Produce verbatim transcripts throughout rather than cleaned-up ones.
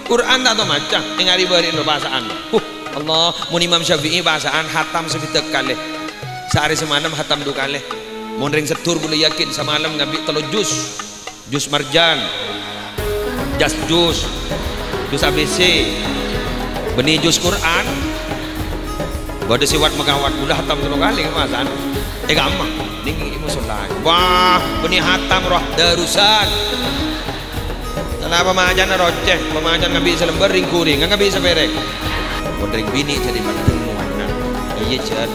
Qur'an ta' tao maca, ènga' rè-bâri'na pasa'an. Huh, Allah, mon Imam Syafi'i pasa'an hatam sabidhâk kalè. Saarè samalem hatam du kalè. Mon rèng Seddhur ghulâ yakin samalem ngabi' tello juz. Juz Marjan, Jas Juz, Juz A B C, bânnè juz Qur'an. Bâdâ sè wat-makawat ghulâ hatam tello kalè, Mas, an. È kamma, nèng è musholla. Wah, bânnè hatam roh darusan. Kenapa pamacana rocè, pamacan ngabi' salembâr, rèng-ghurèng ngabi' sapèrèk. Mon rèng binè' jadi medheng ngowana. Iyâ, Jan.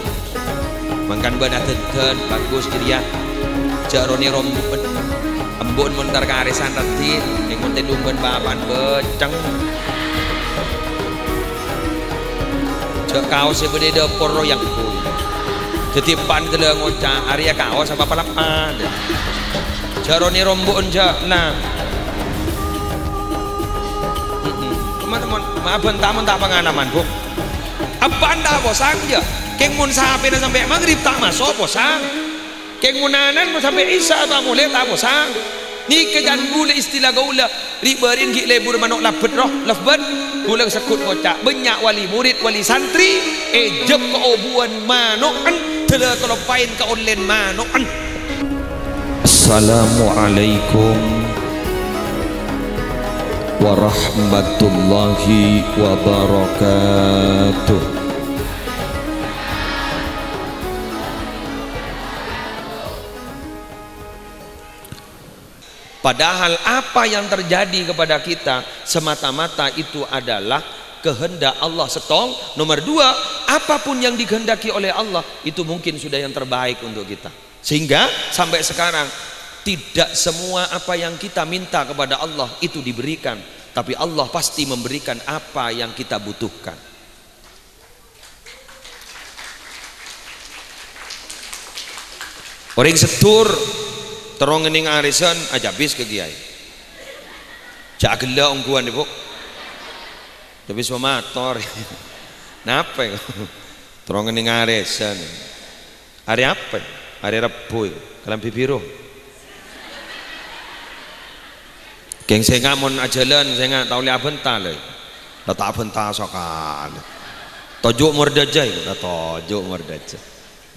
Mangkana bâ'na dhâddhân, bagus jârèya. Jhâ' ronè rombu'en. Embu'en mon entar ka arèsan raddhin, nèng mon tèdung bân bapa'en bâceng. Jhâ' kaos sè bâdâ è dâpor royang. Dhâddhi eppa'en ghellâ' ngoca', "Arèya kaos apa palappa?" Jhâ' ronè rombu'en jhâ', nah. Mm-mm. Mon, mon, ma' bân ta' mon ta' pangalaman, Bu. Eppa'en ta' posang, jhâ'. Kèng mon sapèna sampè' maghrib ta' maso' posang. Kèng mon ana'en mon sampè' isya' ta' molè ta' posang. Nèka can ghulâ istilah kaulâ, rè-bâri'en ghi' lebur mano' labbet roh, lebbet. Ghulâ segghut ngoca', bânnya' wali murid, wali santri, èjhep kaobuwân mano'en, dâlâ kaloppaèn kaollèn mano'en. Assalamualaikum warahmatullahi wabarakatuh. Padahal apa yang terjadi kepada kita semata-mata itu adalah kehendak Allah. Settong. Nomor dua, apapun yang dikehendaki oleh Allah itu mungkin sudah yang terbaik untuk kita. Sehingga sampai sekarang tidak semua apa yang kita minta kepada Allah itu diberikan, tapi Allah pasti memberikan apa yang kita butuhkan. Orèng Seddhur terro ngennèng arèsan ajhâbis ka kèyaè. Jhâ' ghellâ' ongghuwân, Bu. Ajhâbis mamator. Napè? Terro ngennèng arèsan. Arè apa? Arè Rebbhu, kalambhi biru. Kèng sènga' mon ajhâlân, sènga' ta' ollè abhânta, lè. La ta' abhânta sakalè. Toju' mordhâjâ, la toju' mordhâjâ.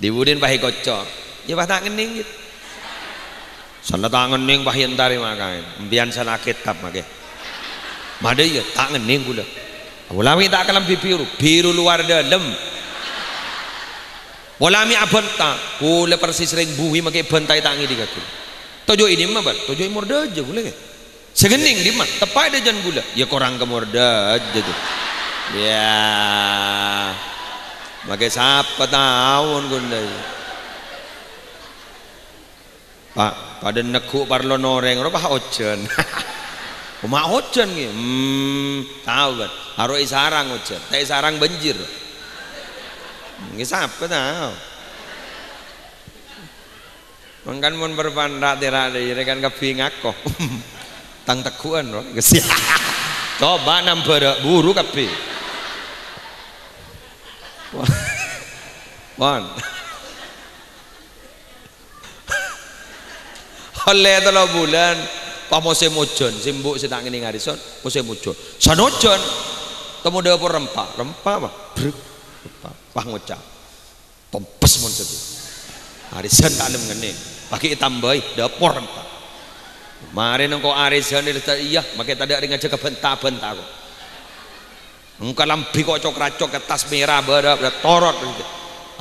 Dhi-budhina pas èkoco'. Iyâ, pas ta' ngennèng, gitu. Sala ta' ngennèng, pas èntarè makaè. Empèyan sala kètab, makè. Madâ iyâ, ta' ngennèng ghulâ. Ghulâ mè' ta' kalambhi biru, biru luar dalem. Pola mè' abhânta, ghulâ persis rèng buwi makè bhântaè ta' ngèdhingngaghi. Toju' è dimma, Bal? Toju' è mordhâjâ ghulâ, kè. Sè ngennèng dimma? Teppa' è dhâjâna ghulâ. Iyâ korang ka mordhâjâ, jâ. Iyâ. Makè sapa taon ghulâ, iyâ. Pa-, padâ neggu' parlo norèng, rowa pas ojhân. Coma ojhân, ngghi. Hmm, tao, kan? Aro èsarang ojhân, ta' èsarang banjir. Ngghi, sapa tao? Mangkana mon parpandhâ tèra' rèya kan kabbhi ngako. Tang teggu'ân, rowa. Coba nambhârâ' buru kabbhi. Mon. Ollè tello bulân, pas mosèm ojhân, sè embu' sè ta' ngennèng arèsan, mosèm ojhân. San ojhân, temmo dâpor rempa, rempa, wah, brek, rempa, wah, ngoca', "Tompes mon sèttong. Arèsan ta' lem ngennèng, pas ghi' ètambâi, dâpor rempa." Marè nengko' arèsan, iyâ, makè tadâ' rèng ajâgâ bhânta-bhânta, ko'. Engko' lambhi ko' cok-racok, attas mèra, bârâ', bârâ', torot.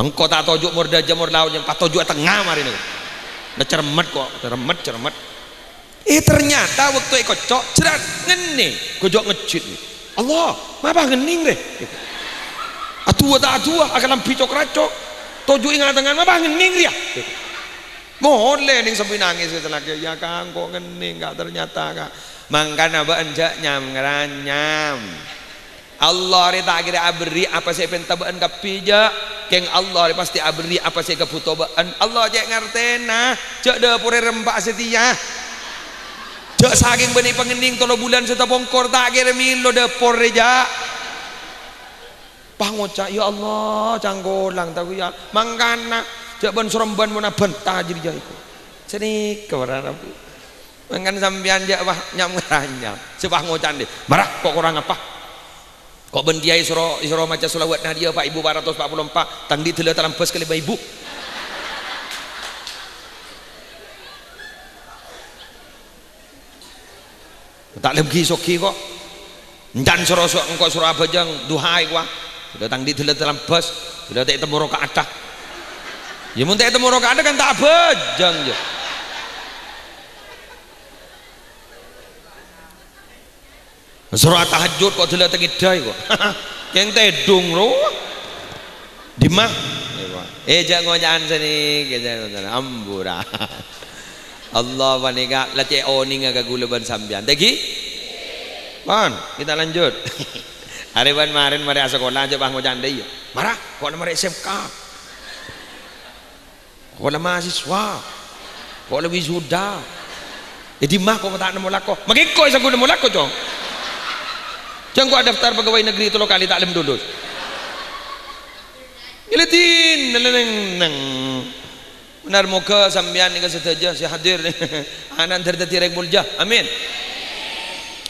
Engko' ta' toju' mordhâjâ, morlaon, pas toju' è tengnga marèna. Nah, cermet ko', cermet, cermet. Eh, ternyata waktu èkoco', jrat, ngennèng, gojok ngejjit. "Allah, mapa ngennèng, rè?" Adu'a ta' adu'a, akalambhi cok-racok. Toju' è nga-tengnga, "Mapa ngennèng, rèya?" Molè nèng sambi nangès, kacellakè, "Iyâ, Kang, ko' ngennèng, Kak, ternyata, Kak." Mangkana bâ'ân jhâ' nyam-ngaranyam. Allah rè ta' kèra aberri' apa sè èpènta bâ'ân kabbhi, jhâ'. Kèng Allah rè pastè aberri' apa sè èkabhuto bâ'ân. Allah cè' ngartèna, jhâ' dâporè rempa' satèya. Jhâ' sakèng bânnè pangennèng tello bulân sè tapongkor, ta' kèra mèlo dâporè, jhâ'. Pas ngoca', "Ya Allah, cangkolang tako', ya." Mangkana, jhâ' bân-sorembân mon abhânta jârèya, iko. Sanèka para rabu. Mangkana sampèyan jhâ' pas nyam-ngaranyam. Sè pas ngoca' andi', "Mara, ko' korang apa? Ko' bân kèyaè èsoro, èsoro maca sholawat nèka dhiyâ, pa' èbu pa' ratos pa' polo empa', tang dhi' dâlla talambâs ka lèma èbu." Ta' lem ghi-soghi ko'. Encan soro, engko' soro abhâjâng duha èkowa. Dâlla tang dhi' dâlla talambâs, dâlla ta' ètemmo raka'atta. Yâ, mon ta' ètemmo raka'atta kan ta' abhâjâng, yâ. Soro atahajjud ko' dâlla ta' ngèdâ ko'. Kèng tèdung rowa. Dimma? Eh, jhâ' ngoca'an sanèka, jhâ' ngoca'an. Ambura. Allah panèka la cè' onènga ka kaulâ bân sampèyan. Tèngghi? Pon, kita lanjut. Arè bân marèn marè asakola, jhâ' pas ngoca'an dâ' iyâ. Mara, ko' la marè S M K. Ko' la mahasiswa. Ko' la wisuda. È dimma ko' ta' nemmo lako? Makè ko' sè nemmo lako, Cong. Jhâ' ko' adaftar pegawai negeri tello kalè ta' lem lulus. Ngèlèdin, neng-neng. Bhender, moghâ sampèyan nèka sadhâjâ sè hadir ana' dhâddhi rèng molja. Amin.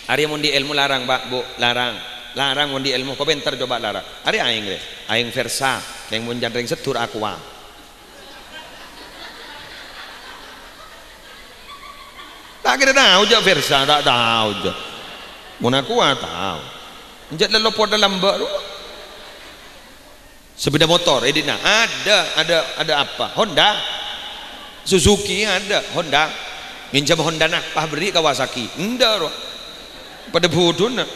Arèya mon dhi' èlmo larang, Pak, Bu, larang. Larang mon dhi' èlmo, ko' pènter coba larang. Arèya aèng rè, aèng Versa, kèng mon can rèng Seddhu Aqua. Ta' kèra tao jhâ' Versa, ta' tao jhâ'. Mon Aqua tao. Jhâ' lè lopot lambâ' rowa. Sepeda motor, è dinna'. Ada, ada, ada apa? Honda. Suzuki ada, Honda. Ngènjhâm Hondana, pas berri' Kawasaki. Endâ' rowa. Padâ budhuna.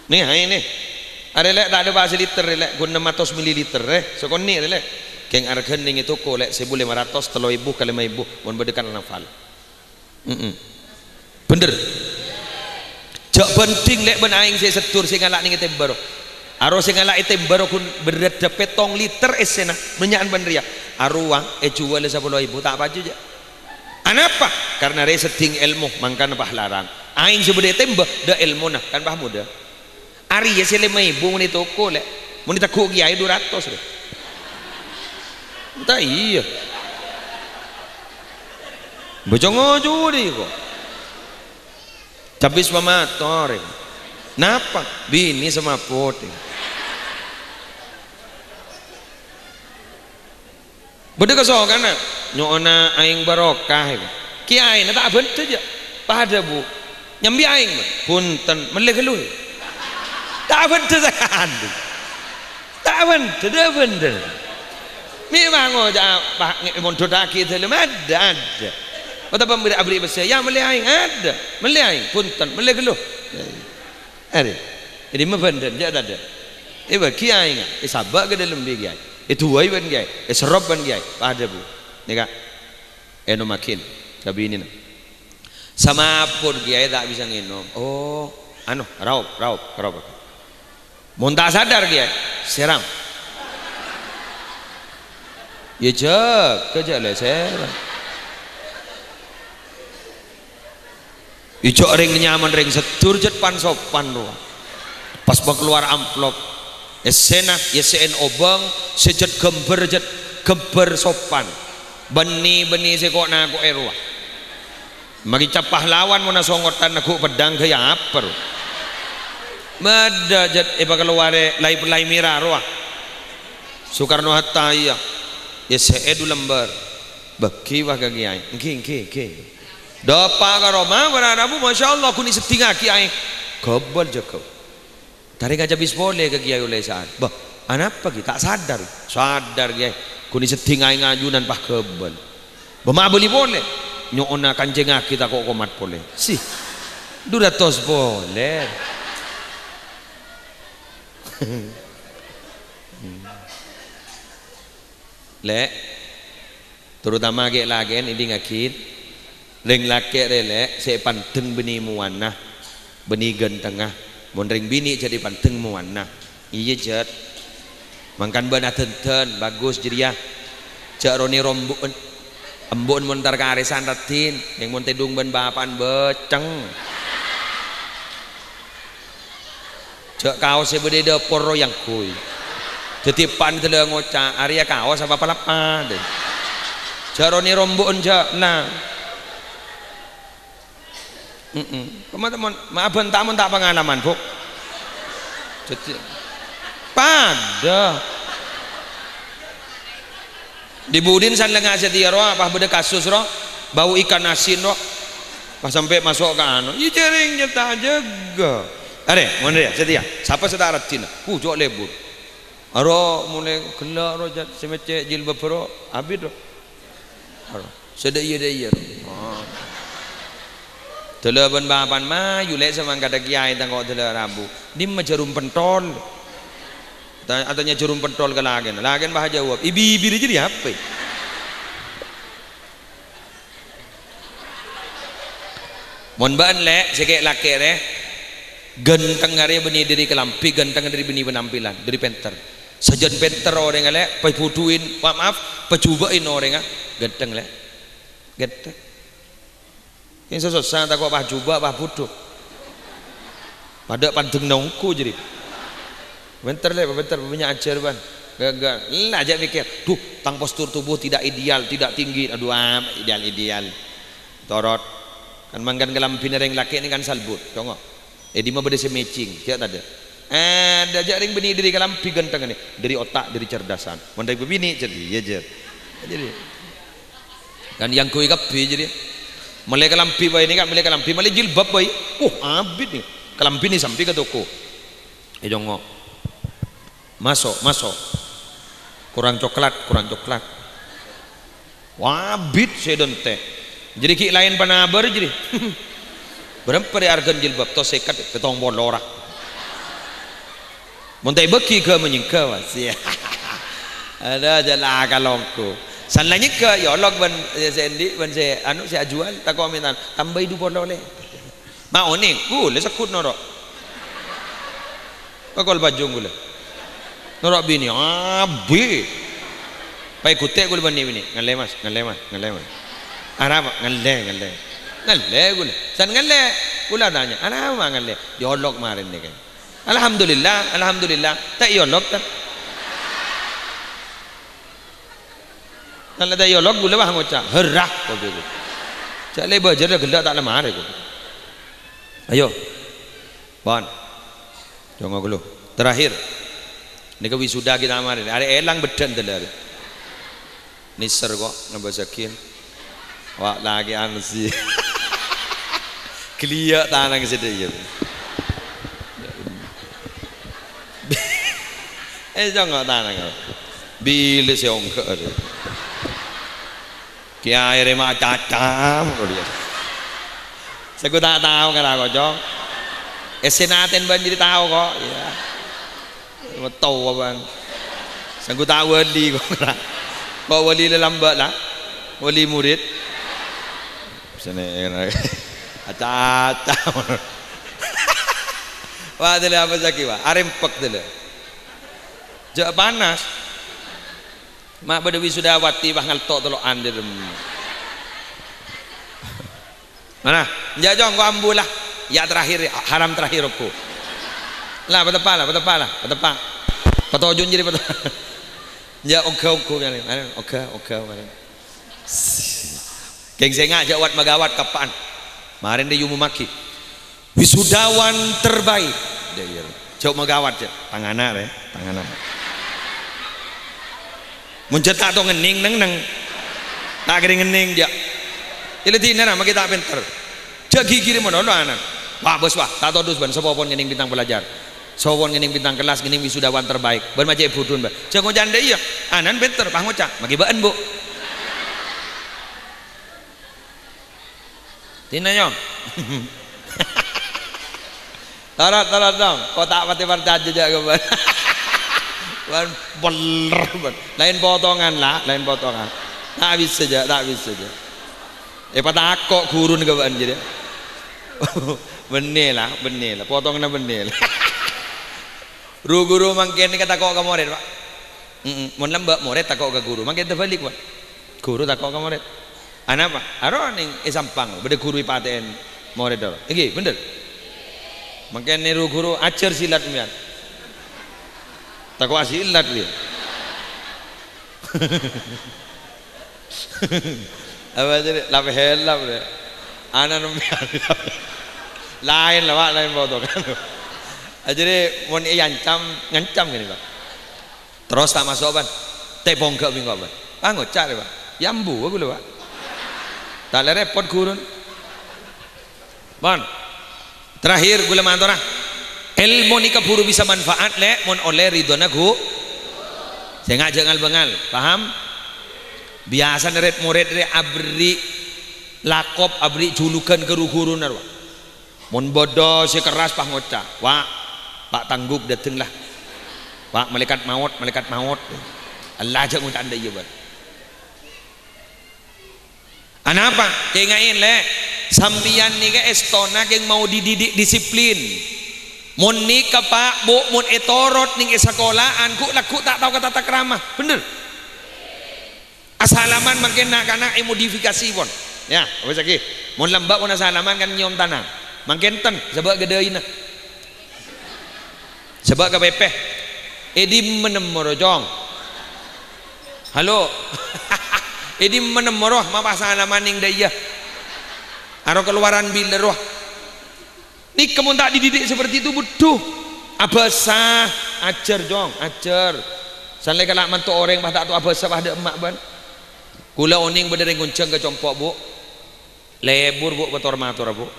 Nè, aè, nè. Arè, Lè', ta' ada pas liter, Lè'. Ghun ennem atos mililiter, eh. Sakonè', Lè'. Kèng arghâna nèng è toko, Lè', sèbu lèma ratos, tello èbu ka lèma èbu. Mon bâdâ karnaval. Mm-mm. Bhender. Jhâ' bhânding, Lè', bân aèng sè Seddhu sè ngala' nèng è tèmbâ rowa. Aro sè ngala' è tèmbâ rowa ghun berrâddhâ pèttong liter essèna, bânnya'an bân rèya. Arowa èjhuwâlâ sapolo èbu, ta' paju, jhâ'. Anapa? Karna rè seddhing èlmo, mangkana pas larang. Aèng sè bâdâ è tèmbâ, dâ' èlmona, kan pas modâ. Arèya sè lèma èbu mon è toko, Lè'. Mon ètegghu' kèyaè du ratos, Lè'. Ta' iyâ. Bâca ngojudhi ko'. Cabis mamator, è. Napa? Binè sè mapot, è. Bâdâ kasokanna, nyo'ona aèng barokah, èko. Kèyaèna ta' abhândhâ, jhâ'. Padâ, Bu. Nyambi aèng, Bu. Bhunten, mellè ghâllu, è. Ta' abhândhâ, sakadhi. Ta' abhândhâ, ta' abhândhâ. Mè' mangoca', Pak, nge-, mondhudhâghi dâlem, adâ, adâ. Otabâ bâri', abâri' pèssè, "Yâ, mellè aèng." Adâ. "Mellè aèng." "Bhunten, mellè ghâllu." Arè. È dimma bhândhân, jhâ' tadâ'. Èbâghi aèngnga, èsabâ' ka dâlem bi' kèyaè. Èduwâi bân kèyaè, èserrop bân kèyaè. Padâ, Bu. Nèka. Ènomaghina ka binèna. Samapon kèyaè ta' bisa ngènom. Oh, anu, raop, raop, raop. Mon ta' sadar kèyaè, sèram. Yâ jâgâ jhâ' la sèram. Ijâ' rèng nyamana rèng Seddhu jhât pan-sopan rowa. Pas makalowar amplop. Essèna, èssè'è obâng, sè jhât ghâmbhâr jhât ghâmbhâr sopan. Bânnè-bânnè sè ko'-nako'è rowa. Makè cap pahlawan mon asongotan neggu' peddhâng ghâ' apa rowa. Bâdâ jhât èpakalowarè la-, la-, mèra rowa. Soekarno Hatta iyâ. Èssè'è du lembâr. Bâghi wa ka kèyaè. Èngghi, èngghi, èngghi. Dâpa' ka roma, bârâ' rabu, masyaallah, ghun èseddhingngaghi aèng. Ghâbâl jâgâ. Tarèng acabis polè ka kèyaè ollè sa'at. Bâh, anapa ghi? Ta' sadar. Sadar, kèyaè. Ghun èseddhing aèng ajunan pas ghâbâl. Bâh, ma' bâli polè. Nyo'ona kancèngngaghi tako' komat polè. Sih. Du ratos polè. Lè'. Terutama ghi' lakè'en èdingngaghi, rèng lakè' rè, Lè', sè èpandeng bânnè mowana, bânnè ghântengnga. Mon rèng binè' jhât èpandeng mowana. Iyâ, jhât. Mangkana bâ'na dhândhân, bagus jârèya. Jhâ' ronè rombu'en. Embu'en mon entar ka arèsan raddhin, nèng mon tèdung bân bapa'en bâceng. Jhâ' kaos sè bâdâ è dâpor rowa èangghuy. Dhâddhi eppa'na dâlâ ngoca', "Arèya kaos apa palappa?" Jhâ' ronè rombu'en jhâ', nah. Mm-mm. Kemana, mon, ma' abân ta', mon ta' pangalaman, Bu'. Jadi, padâ. Di budin san lengnga' satèya rowa, pas bâdâ kasus rowa, bau ikan asin rowa. Pas sampè' maso' ka anu, iyâ jhâreng jhâ' ta' jâgâ. Arè, mon rèya satèya, sapa sè ta' raddhin? Ku, jhâ' lebur. Aro molaè ghellâ' ro, jhât, sè mèccè' jilbab ro, abit ro. Aro, sè dâ' iyâ, dâ' iyâ ro. Oh. Dâlâ bân bapa'na mayu lè' sè mangkadhâ kèyaè tako' dâlâ rabu. Dimma jhârum pentol? Ta-, atanya jhârum pentol ka lakèna. Lakèna pas ajâwâb, "È bibir jârèya apa?" Mon bâ'na, Lè', sè kè'-lakè' rè, ghântheng arèya bânnè dâri kalambhi, ghântheng dâri bânnè penampilan, dâri pènter. Sajân pènter orèngnga, Lè', pabhudhuin, wa-, maaf, pajhubâ'in orèngnga, ghântheng, Lè'. Ghântheng. Kèng sè sossa tako' pajhubâ', pabhudhu. Padâ pandeng nongko jârèya. Pènter, Lè', pènter, bânnya' ajhâr, bân. Ga-, ga-, la, jhâ' pèkkèr, "Duh, tang postur tubuh tidak ideal, tidak tinggi." Aduh, ah, ideal-ideal. Torot. Kan mangkèn kalambhina rèng lakè' nèka kan salbut, congo'. È dimma bâdâ sè matching, jhâ' tadâ'. Adâ' jhâ' rèng bânnè dâri kalambhi ghântheng nè, dâri otak, dâri cerdasan. Mon rèng bâbinè', jhâ' iyâ, jhâ'. Jârèya. Kan èyangghuy kabbhi jârèya. Mellè kalambhi bhâi nèka, mellè kalambhi, mellè jilbab bhâi. Uh, abit nè. Kalambhi nè sampè' ka toko. Ècongo'. Maso', maso'. Korang coklat, korang coklat. Wa, abit sè dântè'. Jârèya ghi' laèn panabâr jârèya. Bârâmpa rè arghâna jilbab? Tos sèket, pèttong polo ra. Mon ta' èbâghi ghâ manyèngghâ, Mas. Adâ, jhâ' la kalongko. San la nyèngghâ, èolok bân sè, sè andi', bân sè, anu, sè ajhuwâl, tako' mènta, "Tambâi du polo, Lè'." Ma' onèng, ghulâ segghut noro'. Pakol pajhung ghulâ. Noro' binè', abit. Paèghutè' ghulâ bân binè'. "Ngallè, Mas, ngallè, Mas, ngallè, Mas." "Arapa?" "Ngallè, ngallè." "Ngallè ghulâ." San ngallè. Ghulâ tanya, "Arapa ngallè?" Èolok marèna nèka. "Alhamdulillah, alhamdulillah." Ta' èolok, ta'. Nalè ta' èolok, ghulâ pas ngoca', "Herrah," kodhu. Jhâ' lè bâjâr ghellâ' ta' la marè, kodhu. Ayo. Pon. Jongo ghâllu. Terakhir. Nèka wisuda kita marèna. Arè èlang beddhân dâlâ. Nèser ko', nambâ sakèn. Wa' lakè'an sè. Ghellâ' tanang sè dâ' iyâ. Eh, jongo' tanang. Bilâ sè ongghâ arè. Kèyaè rè ma' cacam. Sèngko' ta' tao kala, kocong. Èssèna atèn bân jârèya tao, ko'. Iyâ. Matowa, Bang. Sèngko' ta' wali, ko'. Ko' wali lalambâ', la. Wali murid. Sènè, aca-aca. Wa', dâlâ apa sakè', wa'? Arèmpek dâlâ. Jhâ' panas. Ma' bâdâ wisudawati, pas ngalto' tolo'an dâlem. Mana? Enjâ', Cong, engko' ambu la. Ya terakhir, haram terakhir, ongghu. La, pateppa' la, pateppa' la, pateppa'. Patojun jârèya pateppa'. Enjâ', ongghâ, ongghu, kali. Mana? Ongghâ, ongghâ, mana? Kèng sènga' jâ' wat-magawat kappa'an. Marèna rè èomommaghi. Wisudawan terbaik. Dâ' iyâ. Jhâ' magawat, jhâ'. Tangana, rè. Tangana. Mon jhâ' ta' tao ngennèng, neng-neng. Ta' kèra ngennèng, jhâ'. Èlèdinana, makè ta' pènter. Jhâ' ghighiri mon olo anan. Wah, bos, wah, ta' todus bân sopon ngennèng bintang pelajar. Sopon ngennèng bintang kelas, ngennèng wisudawan terbaik. Bân ma' cè' budhun, bân. Jhâ' ngoca' dâ' iyâ. Anan pènter, pas ngoca'. Makè bâ'ân, Bu'. Dina, Nyong. Torot, torot, Nyong. Ko' ta' patè parcajâ jâ' ka bâ'na. Bân beller, bân. Laèn potongan, la, laèn potongan. Ta' bisa jâ', ta' bisa jâ'. Èpatako' ghuruna ka bâ'na jârèya. Bânnè, la, bânnè, la. Potonganna bânnè, la. Ru-ghuru mangkèn nèka tako' ka morèd, Pak. Mm-mm. Mon lambâ' morèd tako' ka ghuru, mangkèn tabhâlik, Pak. Ghuru tako' ka morèd. Anapa? Aro nèng è Sampang, bâdâ ghuru èpatè'è morèd aro. Èngghi, bhender? Mangkèn nèru ghuru, ajhâr silat sampèyan. Tako' asilat, iyâ. Apa jadi? Lapè helm, deh. Ana sampèyan. Laèn la, Pak, laèn potongan. Ajârè mon èancam, ngancam kènè, Pak. Terros ta' maso', Pan. Tè pongghâ' bi' engko', Pan. Pangoca' rè, Pak. Yâ ambu ghulâ, Pak. Ta' lè repot ghuruna. Mon. Terakhir, ghulâ matora. Èlmo nèka buru bisa manfaat, Lè', mon ollè ridhâna ghu-, sènga' jhâ' ngal-bângal. Paham? Biyasana red-mored rè aberri' lakop, aberri' julugan ka ru-ghuruna rowa. Mon bâdâ sè kerras, pas ngoca', "Wa', Pak Tanggup dâteng, la. Wa', malaikat maot, malaikat maot." Ella jhâ' ngoca' anda iyâ, bân. Anapa? Kènga'è, Lè'. Sampèyan nèka èstona kèng mau dididik disiplin. Mon nèka, Pak, Bu, mon ètorot nèng è sakola'an, ghu'-, lagghu' ta' tao ka tata krama. Bhender? Asalaman mangkèn na'-kana' èmodifikasi, pon. Yâ, wes lagi. Mon lambâ' pon asalaman kan nyèom tana. Mangkèn ten, sabâ' ghâdâina. Sabâ' ka pèpè. È dimma nemmo ro, Cong? Halo. È dimma nemmo ro, ma' pas asalaman nèng dâ' iyâ. Aro kalowaran bilâ ro. Nèka mon ta' dididik seperti itu, budhu. Abhâsa, ajhâr, Cong, ajhâr. San lè kala' manto orèng pas ta' tao abhâsa, pas dâ' emma', bân. Ghulâ onèng bâdâ rèng ngonjhâng ka compo', Bu. Lebur, Bu, mator-mator, Bu.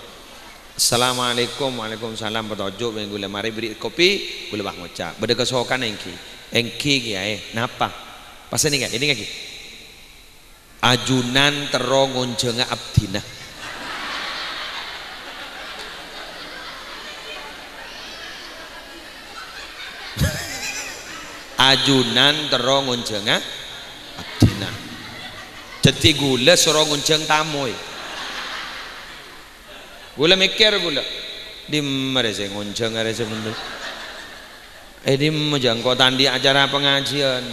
"Assalamualaikum." "Waalaikumsalam." Patoju' bân ghulâ marè bherri' kopi, ghulâ pas ngoca', "Bâdâ kasokan èngghi?" "Èngghi, Kèyaè." "Napa?" "Pas nèka, èngghi." Ajunan terro ngonjhânga abdhina. Ajunan terro ngonjhânga abdhina. Dhâddhi ghulâ soro ngonjhâng tamoy. Ghulâ mèkkèr ghulâ, "Dimma rè sè ngonjhâng arè sè bhender? È dimma jhâ' engko' ta' andi' acara pangajiân?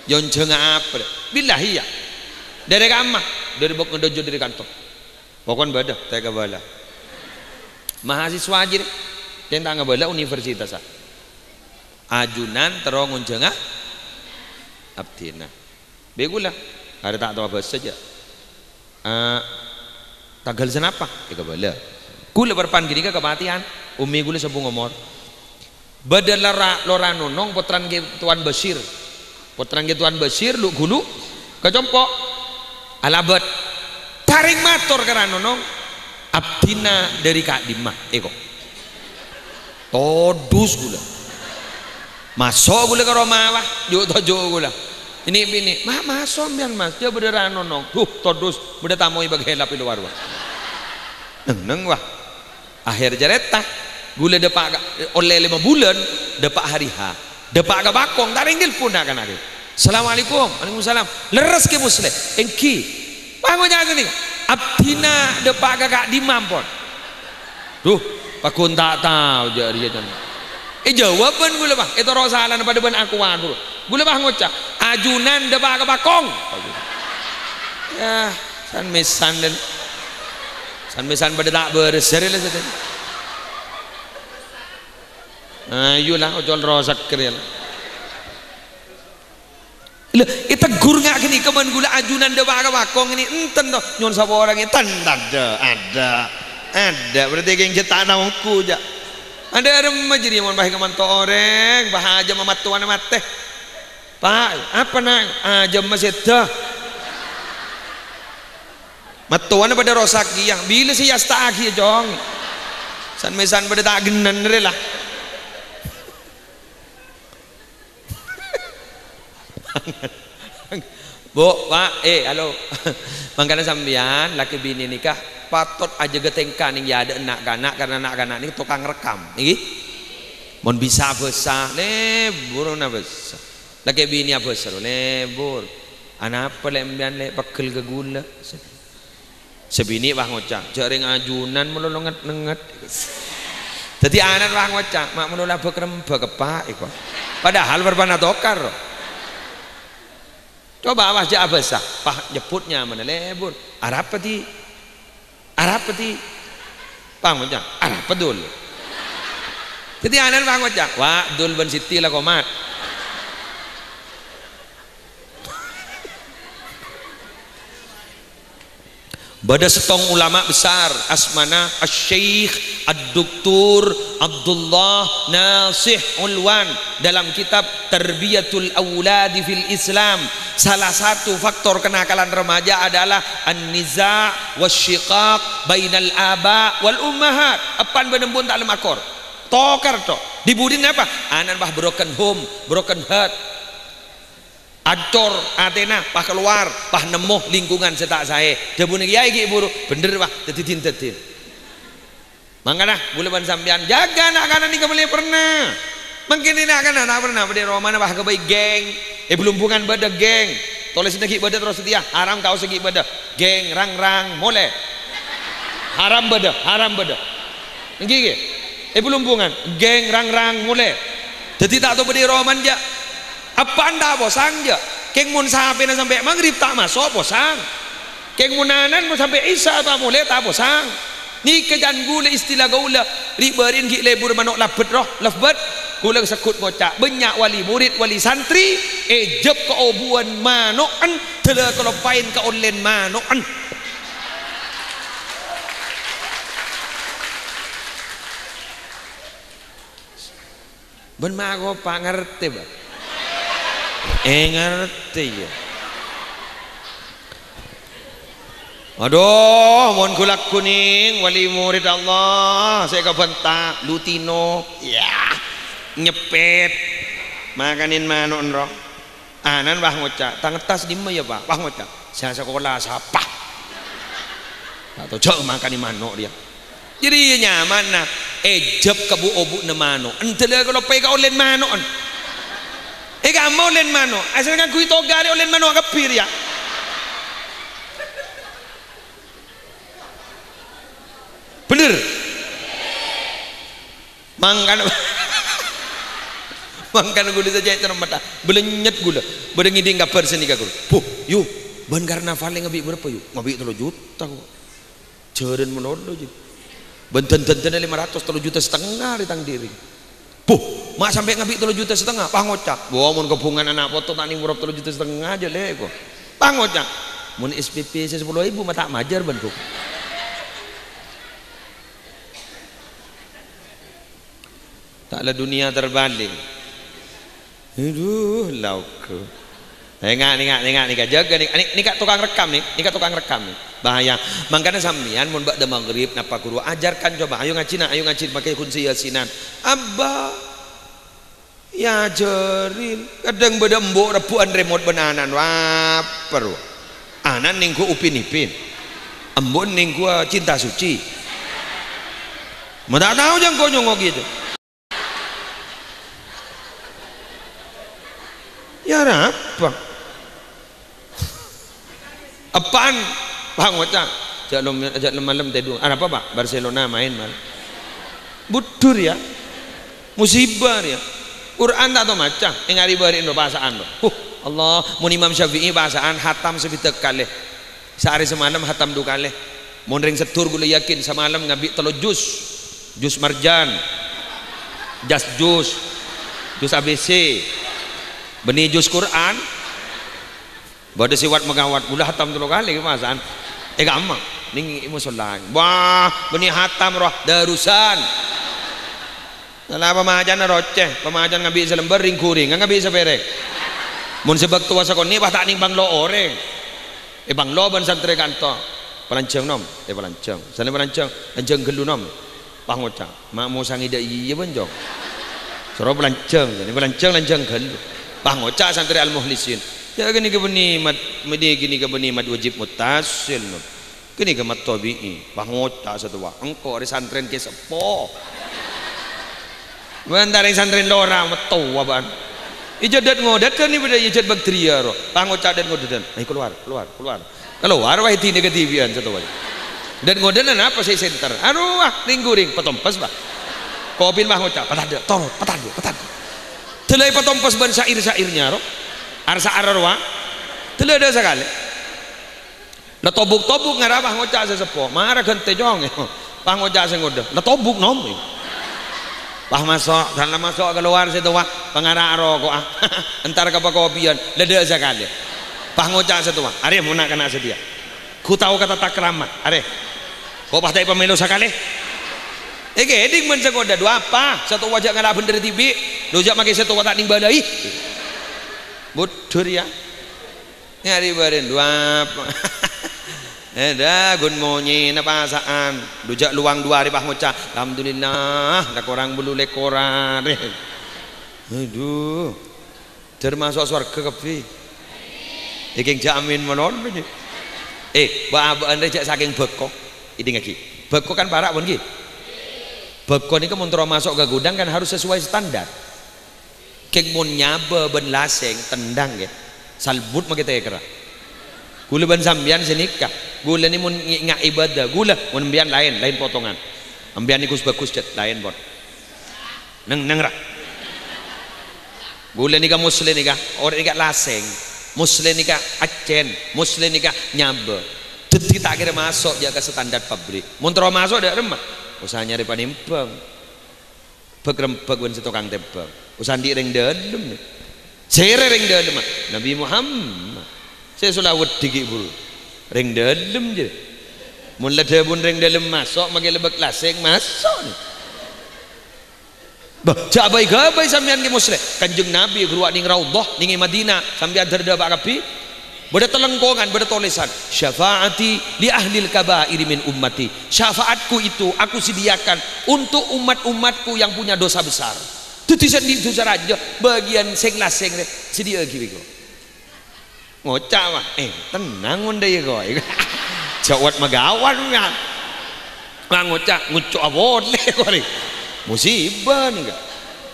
Yâ onjhânga apa rè?" Billahi, yâ. Dâri kamma, dâri bâk-, ngèdhâjâ dâri kantor. Pokon bâdâ, ta' kabâlâ. Mahasiswa jârèya, kèng ta' ngabâlâ universitas, a. Ajunan terro ngonjhânga abdhina. Bi' ghulâ, arè ta' tao bhâsa jâ. Eh, tangghâl sanapa? Èkabâlâ. Ghulâ parappa'na ghânèka kapatèyan, ummi ghulâ sabbhung omor. Bâdâ lora, Lora Nonong, pottrana Kè Towan Basir. Pottrana Kè Towan Basir, lu'-ghulu' ka compo'. Alabât. Tarèng mator ka Ra Nonong, "Abdhina dâri ka'dimma, èko'?" Todus ghulâ. Maso' ghulâ ka roma, wah, ju'-toju' ghulâ. Ini bini, "Ma', maso' sampèyan, Mas, jâ' bâdâ Ra Nonong." Duh, todus, bâdâ tamoy bâghelap è lowar, wah. Neng-neng, wah. Akhèr carèta, ghulâ dâpa' ka, ollè lèma bulân, dâpa' hari H. Dâpa' ka Pakong, ta' rèng nelpon na'-kana' rè. "Assalamualaikum." "Waalaikumsalam." "Lerres Kè Musleh?" "Èngghi." Pangoca' ghânèka, "Abdhina dâpa' ka ka'dimma ampon?" Duh, pagghun ta' tao jâ' rèya, can. Èjâwâb bân ghulâ, Pak. Ètoro' salana padâ bân akowa, ghuru. Ghulâ pas ngoca', "Ajunan dâpa' ka Pakong." Yâ, san-mèsan, den. San-mèsan padâ ta' bârâs, jârèya la sadhâjâ. Ayo la, oco' rosak kèya la. Lha, ètegghur nga' ghânèka bân ghulâ, "Ajunan dâpa' ka Pakong?" Ini enten to, nyo'on saporana, enten, tadâ', adâ', adâ', berarti kèng jâ' ta' tao ongghu jâ'. Adâ' remma jârèya mon pas èkamanto orèng, pas ajâm mattowana matè. "Pa', apa, Na'?" "Ajâmma sèdâ." Mattowana padâ rosak kèya, bilâ sè èasta'aghiyâ, Cong? San-mèsan padâ ta' ghenna' rè la. Bu, Pak, eh, halo. Mangkana sampèyan, lakè binè nèka patot ajâgâ tèngka nèng è adâ'na na'-kana', karna na'-kana' nèka tokang rekam, ngghi? Mon bisa bhâsa, lebur na bhâsa. Lakè binè abhâsa, lebur. "Anapa, Lè', sampèyan, Lè', peggel ka ghulâ?" Sè binè' pas ngoca', "Jâ' rèng ajunan malolo nget-nenget." Dhâddhi ana'na pas ngoca', "Ma' malolo abâk-rembâk, Pa', èko." Padahal bârbâna tokar. Coba pas jâ' abhâsa, pas nyebbhut nyamana, lebur. "Arapa, Di'? Arapa, Di'?" Pas ngoca', "Arapa, Dul?" Dhâddhi ana'na pas ngoca', "Wa', Dul bân Siti la komat." Bâdâ sèttong ulama besar, asmana Asy-Syaikh Ad-Doktor Abdullah Nasih Ulwan, dalam kitab Tarbiyatul Auladi fil Islam, salah satu faktor kenakalan remaja adalah an-niza' wasyiqaq bainal aba' wal ummahat. Eppan bân embu'en ta' lem akor. Tokar, to. Dhi budina napa? Ana'na pas broken home, broken heart. Ancor atèna, pas kalowar, pas nemmo lingkungan sè ta' saè. Dhâbuna kèyaè ghi' bhuru, bhendher, pas, dhâddhi din-dhâddhin. Mangkana, kaulâ bân sampèyan jâgâ na'-kana' nèka polè pernah. Mangkèn na'-kana' ta' pernah, bâdâ è romana pas kabây geng. È Blumbungan bâdâ geng. Tolèsanna ghi' bâdâ terros satèya, haram kaossa ghi' bâdâ. Geng rang-rang molè. Haram bâdâ, haram bâdâ. Èngghi, èngghi. È Blumbungan, geng rang-rang molè. Dhâddhi ta' tao bâdâ è romana jâ'. Eppa'na ta' posang jâ'. Kèng mon sapèna sampè' maghrib ta' maso' posang. Kèng mon ana'na mon sampè' isya ta' molè ta' posang. Nèka can kaulâ istilah kaulâ, ri'-bâri'na ghi' lebur mano' labbet roh, labbet. Kaulâ segghut ngoca', bânnya' wali murid, wali santri, èjhep ka obu'en mano'en, dâlâ kaloppaèn ka ollèn mano'en. Bân ma' kopa' ngartè, Bâ? Eh, ngartè, yâ. Adu, mon ghulâ ghunèng, wali murid Allah, sè kabânta, lutino, yâ, nyèpèt, makanè mano'en roh. Ana'na pas ngoca', "Tang attas dimma, yâ, Pa'?" Pas ngoca', "Sè asakola sapa?" Ta' tao jâ' makanè mano' rèya. Jârèya nyamana, èjhep ka bu-obu'na mano'. Endâlâ kaloppaè ka ollèn mano'en. È kamma ollèn mano'. Asal ngangghuy toga rè ollèn mano' kabbhi rèya. Bhendher? Mangkana, mangkana kaulâ sajjhâ' terro mata. Bâlènyet kaulâ. Bâdâ ngèdhing kabhâr sanèka kaulâ. "Buh, Yu, bân karnavalè ngabi' bârâmpa, Yu?" "Ngabi' tello juta, kok." Jhârân malolo, Yu. "Bân dân-dândânna lèma ratos, tello juta satengnga rè tang dhiring." "Buh, ma' sampè' ngabi' tello juta satengnga?" Pas ngoca'. "Wah, mon kabhungan ana' poto ta' nèng morop tello juta satengnga jâ', Lè', kok." Pas ngoca'. "Mon S P P sè sapolo èbu ma' ta' majâr, bân, Bu." Ta' la dunnya terbalik. Aduh, laoghâ. Nènga', nènga', nènga', nènga'. Jâgâ nènga'. Nè-, nèka tokang rekam, nè. Nèka tokang rekam, nè. Bahaya. Mangkana sampèyan mon bâdâ maghrib, napa ghuru ajarkan coba. Ayo ngajhi, na'. Ayo ngajhi, makè ghun sè yasinan. Abba. Yâ, jârèn. Kadhâng bâdâ embu' rebbhu'ân remot bân ana'na. Wah, per. Ana'na nèngghu Upin Ipin. Embu'na nèngghu Cinta Suci. Ma' ta' tao jâ' engko' nyongngo' gitu. Yâ, arapa? Eppa'na, pas ngoca', "Jâ' lem-, jâ' lem-malem tèdung." "Arapa, Pa'?" "Barcelona maèn, mal." Budhur, yâ. Musibah, yâ. Qur'an ta' tao maca, ènga' ri'-bâri'na pasa'an, roh. Huh, Allah, mon Imam Syafi'i pasa'an hatam sabidhâk kalè. Saarè samalem hatam du kalè. Mon rèng seddur kaulâ yakin samalem ngabi' tello juz. Juz Marjan. Jas juz. Juz A B C. Bânnè juz Qur'an. Bâdâ sè wat-makawat, kaulâ hatam tello kalè, masaan. È kamma, nèng è mosolla. Wah, bânnè hatam roh, darusan. Lah, pamacana rocè, pamacan ngabi' salembâr, rèng-ghurèng, ngabi' sapèrèng. Mon sè bâktowa sakonè', pas ta' nèng panglo orèng. Èpanglo bân santrè kanto. "Palanjhâng, Nom." "È, palanjhâng." Sanè palanjhâng, "Lanjhâng ghâllu, Nom." Pas ngoca', "Ma' mosangè dâ' iyâ, bân, Cong." Soro palanjhâng, jârèya palanjhâng, lanjhâng ghâllu. Pas ngoca' santrè Al-Mukhlisin, "Yâ, ghânèka bânnè mad-, mèdhi ghânèka bânnè mad wajib muttasil, Nom. Ghânèka mad tabi'i." Pas ngoca' sè towa, "Engko' arè santrèna kè seppo." Bân tarèng santrèna lora, metto abâ'na. Ijâ dât-ngodât kan bâdâ ijâ bâktèria roh. Pas ngoca' dât-ngodâdhân, "Ayo, kalowar, kalowar, kalowar." Kalowar wae dine kadhibi'an satowa. Dât-ngodâdhân napa sè senter? Anu, wah, ring-guring, patompes, Pak. Kopina, Pak, ngoca', "Patadâ', torot, patadâ', patadâ'." Dâlâi patompes bân syair-syairnya, roh. Arsa-ara rowa. Dâlâ dâ' sakalè. La tobuk-tobuk ngara, Pak, ngoca' sè seppo. Mara ghântè, Cong. Pas ngoca' sè ngodâ, "La tobuk, Nom." Pas maso', dan la maso' kalowar sè towa, pangara aroko'a. Entar ka pakopiyan, la dâ' sakalè. Pas ngoca' sè towa, "Arè, mon na'-kana' sadhiyâ." Ghu tao ka tatakrama, arè. Ko' pas ta' èpamèlo sakalè. Èkèdhing bân sè ngodâ, "Dhu apa? Sè towa jhâ' ngala' bhendher dhibi'. Dhu jhâ' makè sè towa ta' nèng bâlâi." Budhur, yâ. Nyarè bâreng, "Dhu apa?" Èdâ, ghun monyèna pasa'an. Dhu jhâ' lowang dhu arè pas ngoca', "Alhamdulillah, la korang bâllu lèkor arè." Adhu. Dâr maso' sowarghâ kabbhi. Èkèng jhâ' amin malolo, jâ. Eh, bâ'-abâ'ân rè jhâ' sakèng bhâko. Èdingngaghi. Bhâko kan para', pon, ghi? Bhâko nèka mon terro maso' ka ghudhâng kan harus sesuai standar. Kèng mon nyabâ bân lasèng, tendang, ghi. Salbut makè tèkèra. Ghulâ bân sampèyan sè nèka. Ghulâ nè mon ngè-, nga-, ibadah. Ghulâ, mon sampèyan laèn, laèn potongan. Sampèyan nè ghus-bhâghus, jhât, laèn, pon. Neng-, neng ra. Ghulâ nèka Musleh nèka, orèng nèka lasèng. Musleh nèka accèn, Musleh nèka nyabâ. Dhâddhi ta' kèra maso' jhâ' ka standar pabrik. Mon terro maso' dâ' remma, osa nyarè panèmbhâng. Bhâk-rembhâk bân sè tokang tèmbhâng. Osa andi' rèng dâlem. Sèrè rèng dâlemma? Nabi Muhammad. Sè sola weddhi ghi' buru. Rèng dâlem, jâ. Mon la dhâbuna rèng dâlem maso', makè la bâk lasèng maso', nè. Bâh, jhâ' bhâi-ghâbây sampèyan, ghi, Musleh. Kanjeng Nabi èghâruwa' nèng Raudhah, nèng è Madinah, sampèyan dâr-dâpa' kabbhi. Bâdâ talèngkongan, bâdâ tolèsan, "Syafaati li ahlil kaba'iri min ummati." Syafaatku itu aku sediakan untuk umat-umatku yang punya dosa besar. Dhâddhi sè andi' dosa rajâ, bâgiyân sèng lasèng rè, sèdhiyâaghi bi' engko'. Ngoca', wah, eh, tennang mon dâ' iyâ, ko'. Jawab magawan, ya. Wah, ngoca', ngoco' apolè, ko', rè. Musibah nèka.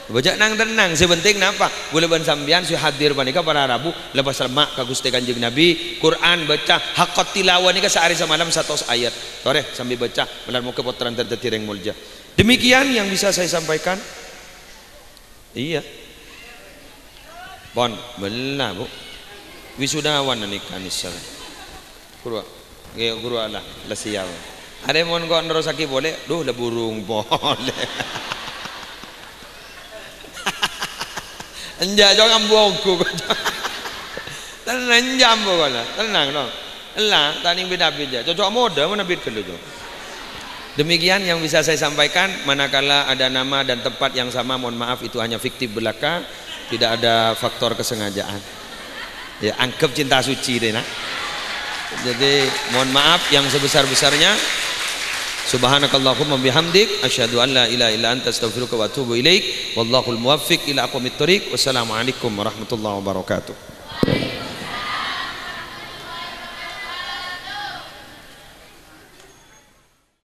Bâjâ' nang-tennang, sè penting napa? Ghulâ bân sampèyan sè hadir panèka para rabu, lepas lemak ka Ghustè Kanjeng Nabi, Qur'an bâca, haqqat tilawah nèka saarè samalem satos ayat. Torè, sambi bâca, malar moghâ pottrana dâddhi rèng molja. Demikian yang bisa saya sampaikan. Iyâ. Pon, bella, Bu. Wisudawan nèka nèsèl. Ghuru, ngghi, ghuru Allah, la siap. Arè mon ko' nerrossaghi polè, dhu, la burung polè. Enjâ', Cong, ambu ongghu, Cong. Tenang, enjâ' ambu, kono. Tenang, no. Ella, ta' nèng bit-abit, jâ. Cocok modâ, mon abit ghâllu, Cong. Demikian yang bisa saya sampaikan, manakala ada nama dan tempat yang sama, mohon maaf, itu hanya fiktif belaka, tidak ada faktor kesengajaan. Ya, anggap cinta suci deh, nah. Jadi, mohon maaf yang sebesar-besarnya. Subhanakallahumma bihamdik, asyhadu an la ilaha illa anta, astaghfiruka wa atubu ilaik. Wallahul muwaffiq ila aqwamit thoriq. Wassalamualaikum warahmatullahi wabarakatuh.